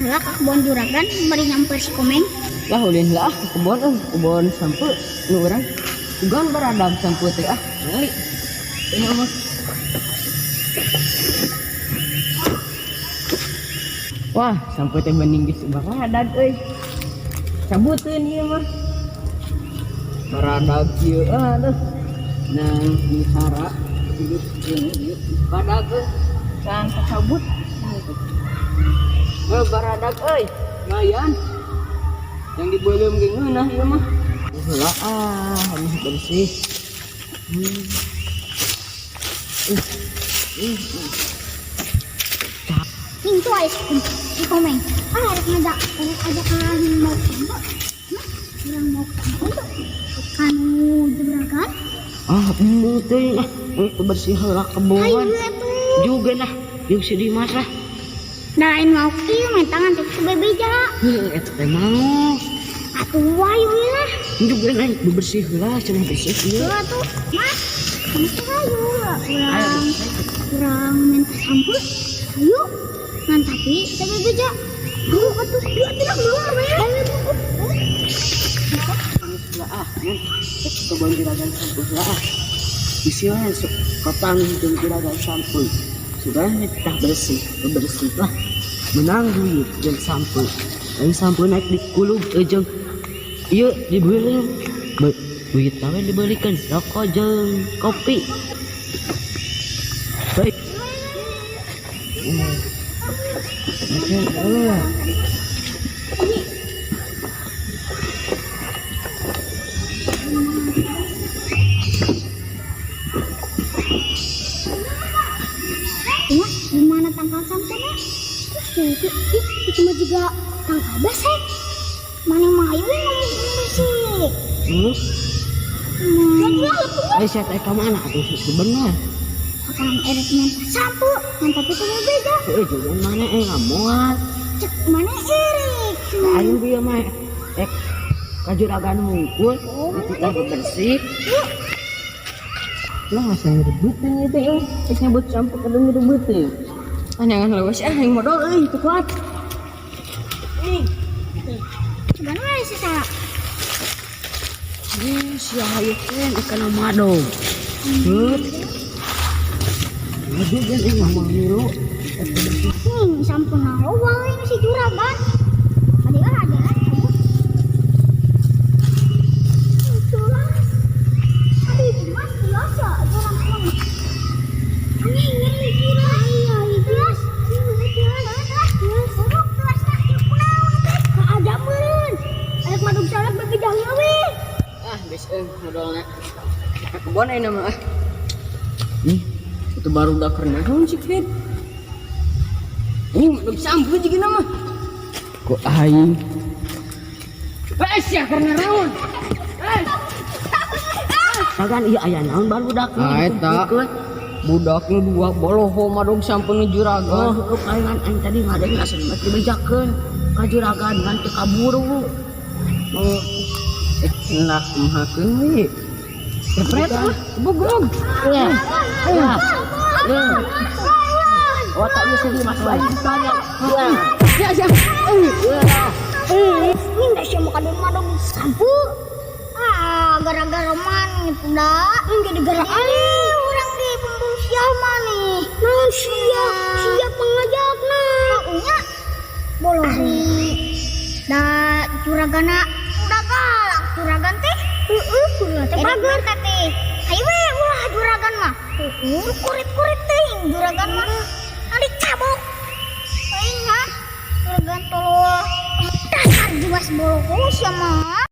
Heula ka kebon juragan bari nyamper si Komeng. Lah, ulin lah ke kebon euy, kebon sampeu nu urang. Sugan baradag sampeu teh ah, ngali. Ini mah. Wah, sampeu teh bening geus baradag euy. Cabuteun ieu mah. Baradag kieu aduh. Nang mihara geus ieu badag euy. Can kacabut. Eh, baradag euy, lumayan. Yang dibeuleum ge ngeunah ieu mah. Heula ah, ini bersih. Ning tuh aya si Komeng. Ah, rek ngajak, rek ajakan mau sampeu. Hah? Urang mau sampeu tuh. Kanu juragan. Ah, teh ah, itu bersih heula kebon. Hayu atuh. Juga nah, jeung si Dimas lah. Da lain mau kieu main tangan teh ku bebeja. Heuh, eta teh mau. Atuh hayu we lah. Juga nah, bebersih heula, cenah bersih ieu. Heula tuh, Mas. Kamu teh hayu lah. Urang urang minta sampeu. Hayu. Ngan tapi teh bebeja. Ayo atuh, yuk atuh lah bawa we. Ayo tuh. Heula ah, ngan. Kebon juragan sampeu heula ah. Bisi we sok kapanggih jeung juragan sampeu. Sudah tah bersih, bersih lah. Menang duit jeung sampeu. Aing sampeu naik di kulub jeung ieu dibeuleum. Duit we dibelikeun rokok jeung kopi. Baik. Oh. Mas, gimana tangkal sampeunya? Terus itu, ih, itu mah juga tangkal besek. Mana mah ayo ngomong besek. Jadi lah tuh. Ai sia teh ka mana atuh sebenarnya? Akang erek minta sampeu, ngan tapi teu bebeja. Heuh, juga mana eh ngamoal. Cek mana erek. Aing dia mah ka juragan hungkul, itu teh bersih. Lah asa ngerebutin ieu teh euy. Geus nyebut sampeu kudu ngerebutin. Ah, jangan leuweus ah, yang modal euy, teu kuat. Nih. Sebenarnya sih salah. Ih, sia hayu ken ikan madog. Heup. Aduh, kan eh ngomong milu. Sampeu loba ini si juragan. Ada kan ada kan. Jelas. Aduh, Mas, jelas ya, jurang emang. Anjing, ngeri gila. Iya, jelas. Jelas. Jelas. Jelas nah, kunaon teh? Kaada meureun. Arek madug salak bebeja heula we. Ah, geus euy modalna. Ka kebon ayeuna mah ah. Nih, itu baru udah keur naon sih, Kid? Ini madog sampeu juga nama. Kok aing? Eh, sia keur naon? Eh, Sagan iya aya naon barudak. Ah, eta. Budak nu dua boloho madog sampeu nu Oh, juragan. heuh aing aing tadi ngadeng asa mah dibejakeun ka juragan ngan teu kaburu. Oh. Eh, nah, kumahakeun we. Cepret ah, bogog. Ya. Ya. Ya. Oh, tak ieu sedih Mas Bayu ditanya. Ya. Ya, ya. Ini nggak sih mau kadang madog sampeu. Ah, gara-gara man itu dah. Ini jadi gara aing orang di pemburu sial nih. Nah, sia, sia pengajakna. Nya bolohi. Da juragana udah galak juragan teh. Heeh, kudu teh bager teh. Hayu we ulah juragan mah. Heeh, kurit-kurit teuing juragan mah. Nanti cabok. Aing mah juragan tolol. Dasar jiwas boloho sia mah.